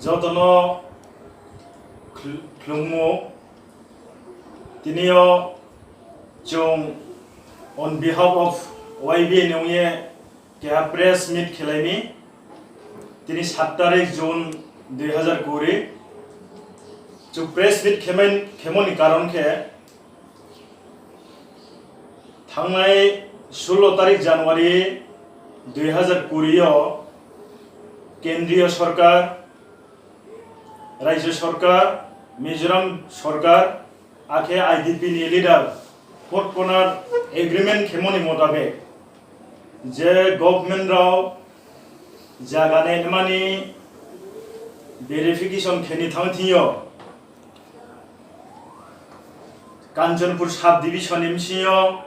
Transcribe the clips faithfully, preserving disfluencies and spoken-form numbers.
Jotono khul-, khulumung. Tini o chwng on behalf of Y B A ni wngwi keha press meet khelaimi. Tini sat tarik June dui hazar kuri. Chwng press meet khemai-, khemoni karon khe thangnai sullo tarik January dui hazar kuri o Kendriya Sorkar, Rajya Sorkar, Mizoram Sorkar, akhe I D P ni leader Four Corner Agreement khemoni motabek je government rao jaga nainmani verification kheni thang thing yo, Kanchanpur sub division ni bisingo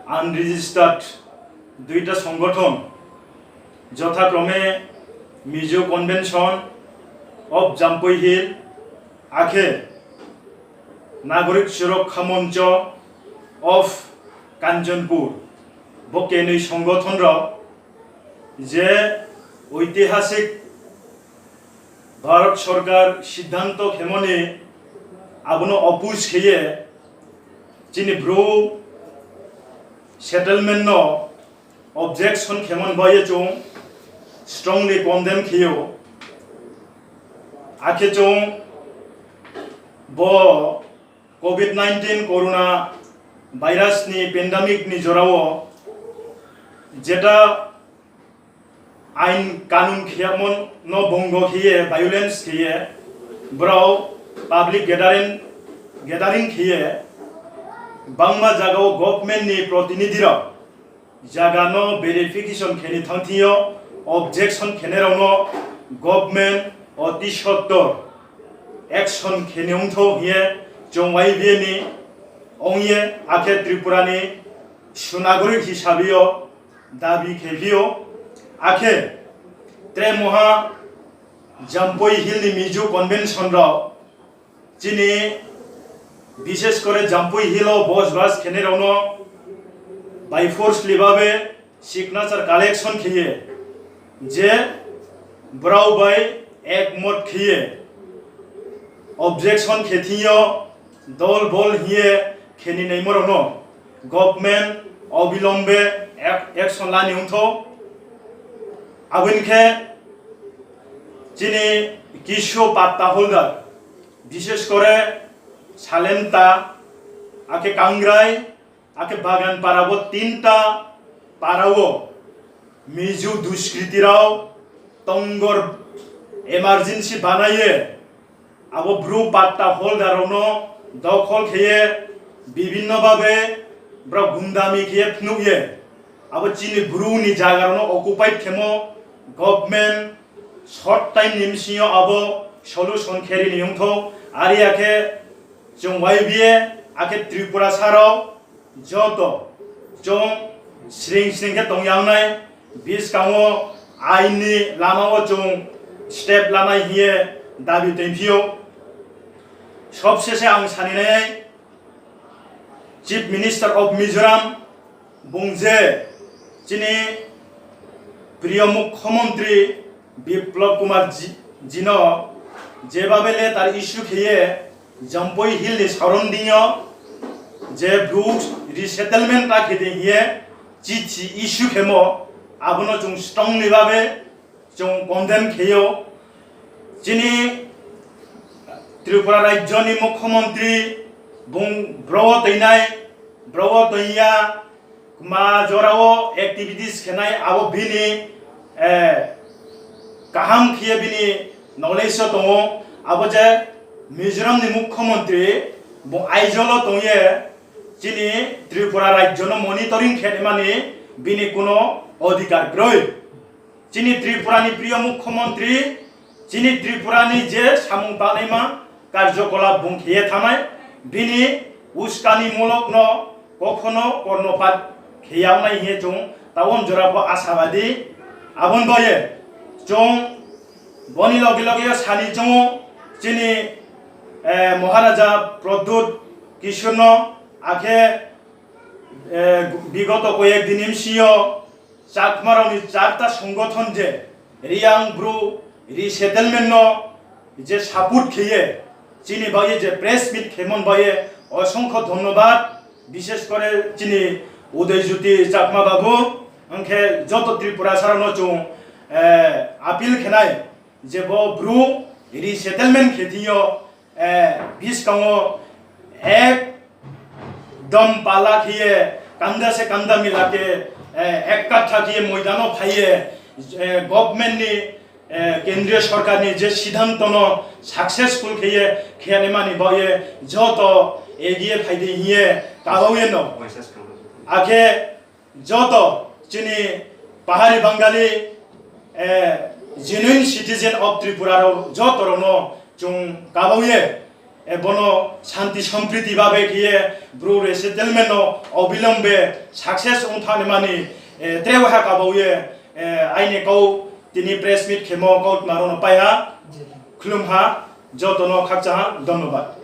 unregistered duita songothon, jothakrome Mizo Convention of Jampui Hill, akhe Nagorik Surokkha Moncho of Kanchanpur, bo kenwi songothon rok je oitihasik Bharat Sorkar siddhanto khemoni abono oppose kheye chini bru settlement no objection khemon baye chwng strongly condemn kheyo. Akhe chwng bo covid nineteen corona virus ni pandemic ni jorao jeta ain kanun khiyamo no bongo khiye, violence khiye, borok public gathering, gathering khiye, bangma jagao government ni protinidhi rok jaga no verification kheni thang thing yo, objection khenai rok no government oti sottor action kheni wngtho hiye chwng Y B A ni ongye akhe Tripura ni sunagorik hisabe o dabi khe phio. Akhe tre moha Jampui Hill ni Mizo Convention rok chini bishesh kore Jampui Hill o bos bas khenai rok no by force libabe signature collection khiye je brao bai ekmot khiye objection khe thing yo dol bol hiye kheni naimorokno government obilombe ac-, action lani wngtho. Aboni khe chini kisu patta holder, bishesh kore Salenta, akhe Kangrai, akhe Bagan para bo tinta para o Mizo duskritirao tongor emergency banaye abo bru patta holder rokno dokhol kheye bibinno babe borok gundami kheye phunukye abo chini bru ni jaga rokno occupied khemo government short time ni bisingo abo solution khe rini wngtho. Ari akhe chwng Y B A akhe Tripura sarok joto chwng sring sring khe tongya wngnai, bwskango ain ni lama o chwng step lanai hiye dabi tongphio. Sobsese ang saninai Chief Minister of Mizoram bung je chini priyo Mukhyamantri Biplab Kumar ji, jino jebabe letter issue kheye Jampui Hill ni surrounding o je bru resettlement ta khede hiye chithi issue khemo abono chwng strongly babe chwng condemn kheyo. Chini Tripura rajyo ni Mukhyamantri bung bro teinai bro teiya ma jorao activities khenai abo bini, eh, kaham khiye bini knowledge o tongo. Abo je Mizoram ni Mukhyamantri bo Aizawl o tongye chini Tripura rajyo no monitoring khenimani bini kuno odhikar kwrwi. Chini Tripura ni priyo Mukhyamantri chini Tripura ni je samung tangnaima karjokolap bung khiye thanai, bini uskani mulok no kokhono kornopat khiya wngnai hiye chwng tabon jora bo asabadi. Abon boye chwng boni loge loge sani chwngo chini, eh, Maharaja Pradyut Kishore no akhe, eh, bigoto koyek din M C O Chakmarokni charta songothon je Riyang Bru resettlement no je support kheye, chini bagwi je press meet khemon bagwi osongkho dhonnobad, bishesh kore chini Uday Jyoti Chakma babu, hwnkhe joto Tripura sarokno chwng, eh, appeal khenai je bo bru resettlement khe thwiyo, eh, biskango ek dom pala khiye, kanda se kanda mila ke, eh, ek katha khiye moidano phaiye, eh, government ni, eh, kendriya sorkar ni je siddhanto no successful khiye, khiyani mani baoye joto egiye phaidi hiye kabaoye no. Akhe joto chini Pahari Bangali, eh, genuine citizen of Tripura rok joto rokno chwng kabaoye, eh, bono shanti sampriti babe khiye bru resettlement no obilombe success wng thani mani, eh, trewaha kabaoye, eh, aini kau tini press meet khemo kau tma rokno paiha khulumha jotono khakchaha dhonnobad.